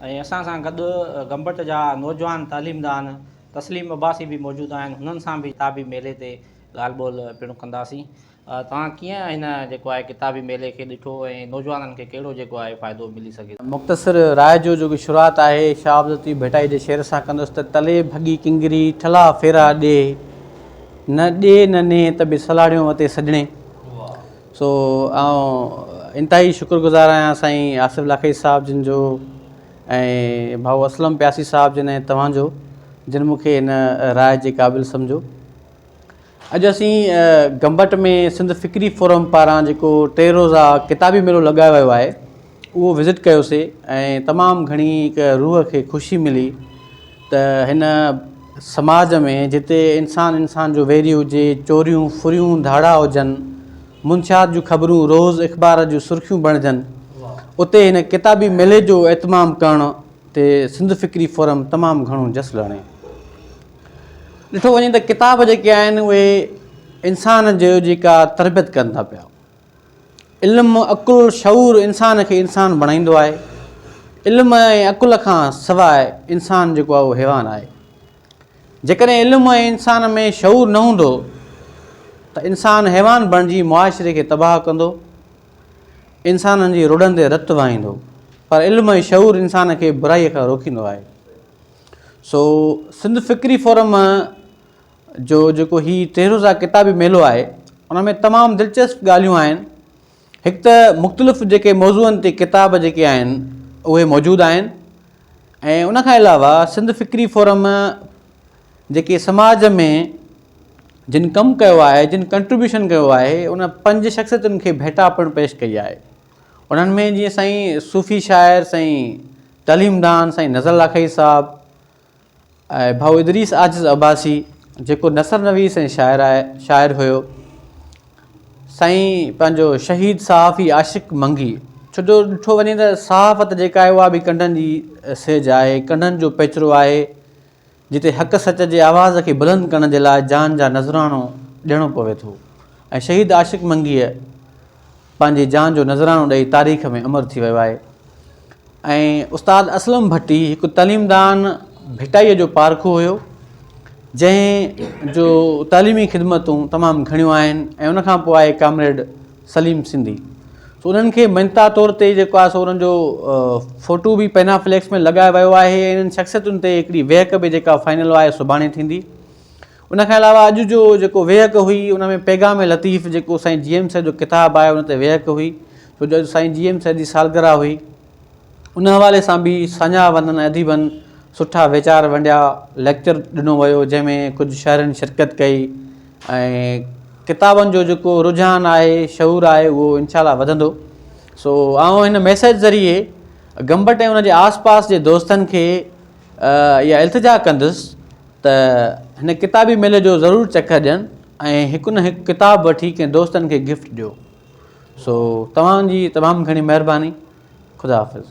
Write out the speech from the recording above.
۽ اسان سان گڏ گمبٽ جا نوجوان تعليمدان تسليم عباسي به موجود آهن هنن سان به ڪتابي ميلي تي ڳالهه ٻولهه پڻ ڪنداسين. توهان ڪيئن هن جيڪو آهي ڪتابي ميلي کي ڏٺو ۽ نوجوانن کي ڪهڙو جيڪو آهي فائدو ملي سگهي ٿو؟ مختصر راء جو جيڪو شروعات آهي شاهه عبداللطيف ڀٽائي جي شعر سان ڪندس ته تلي ڀڳي ڪنگري ٺلها ڦيرا ڏي، نه ڏي نه ني ته به سلاڙيون وتي سڄڻي. سو آئون انتهائي شڪر گذار آهيان سائين آصف لاکئي صاحب جن جو ۽ ڀائو اسلم پياسي صاحب جن ۽ توهان جو جن مون کي هن راء جي قابل سمجهيو. اڄ اسين گمبٽ ۾ سنڌ فڪري فورم پاران جيڪو ٽي روزا ڪتابي ميلو لڳايو ويو آهي اهو وزٽ ڪيوسي ۽ تمام گهڻي هڪ روح کي خوشي ملي ته هن سماج ۾ جتي انسان انسان جو ويري هجي چوريون ڦريون ڌاڙا هجن منشيات جون خبرون روز اخبار جون سرخيون بڻجن اتي هن ڪتابي ميلي جو اهتمام ڪرڻ تي سنڌ فڪري فورم تمام گهڻو جس لهڻي. ڏٺو وڃي ته ڪتاب جيڪي آهن اهي انسان جو جيڪا تربيت ڪن ٿا پيا علم عقل شعور انسان کي انسان بڻائيندو آهي علم ۽ عقل کان سواء انسان جيڪو آهي اهو حيوان آهي جيڪڏهن علم ۽ انسان ۾ شعور نه هوندو ته انسان حيوان بڻجي معاشري کي تباهه ڪندو انسانن جي روڊن تي رت وهائيندو پر علم ۽ شعور انسان کي برائي کان روڪيندو آهي سو سنڌ فڪري فورم جو جيڪو هي ٽيروزا ڪتابي ميلو آهي ان ۾ تمام دلچسپ ڳالهيون آهن هڪ ته مختلف جيڪي موضوعن تي ڪتاب جيڪي آهن اهي موجود آهن ۽ ان کان علاوه سنڌ فڪري فورم جيڪي سماج ۾ جن ڪم ڪيو آهي جن ڪنٽريبيوشن ڪيو آهي ان پنج شخصيتن کي ڀيٽا پڻ پيش ڪئي آهي انهن ۾ جيئن سائين صوفي شاعر سائين تعليمدان سائين نظر لاکئي صاحب ۽ ڀائو ادريس عاجز عباسي جيڪو نثر نويس ۽ شاعر آهي شاعر هيو سائين پنهنجو شهيد صحافي عاشق منگي ڇو جو ڏٺو وڃي ته صحافت جيڪا آهي اها به ڪنڊن جي سيج آهي ڪنڊن جو پيچرو آهي جتي حق سچ جي آواز کي بلند ڪرڻ جي لاء جان جا نذرانو ڏيڻو پوي ٿو ۽ شهيد عاشق منگيء پنهنجي جان جو نذرانو ڏئي تاريخ ۾ امر ٿي ويو آهي ۽ استاد اسلم ڀٽي هڪ تعليمدان ڀٽائيء جو پارکو هيو جنهن جو تعليمي خدمتون تمام گهڻيون آهن ۽ ان کان پوء آهي ڪامريڊ سليم سنڌي سو انهن کي مڃتا طور تي جيڪو آهي سو انهن جو فوٽو به پينا فليڪس ۾ لڳايو ويو آهي ۽ انهن شخصيتن تي هڪڙي ويهڪ به جيڪا فائنل آهي سڀاڻي ٿيندي ان کان علاوه اڄ جو جيڪو ويهڪ هئي ان ۾ پيغام لطيف جيڪو سائين جي ايم سيد جو ڪتاب آهي ان تي ويهڪ هئي ڇو جو اڄ سائين جي ايم سيد جي سالگرهه هئي ان حوالي سان به ساڃاهه وندن ۽ اديبن سٺا ويچار ونڊيا، ليڪچر ڏنو ويو جنهن ۾ ڪجهه شاعرن شرڪت ڪئي ۽ ڪتابن جو جيڪو رجحان آهي شعور آهي اهو انشاء الله وڌندو سو آئون هن ميسيج ذريعي گمبٽ ۽ ان جي آس پاس جي دوستن کي اها التجا ڪندس ته هن ڪتابي ميلي جو ضرور چڪر ڏين ۽ هڪ نه هڪ ڪتاب وٺي ڪنهن دوستن کي گفٽ ڏيو سو توهان جي تمام گهڻي مهرباني خدا حافظ.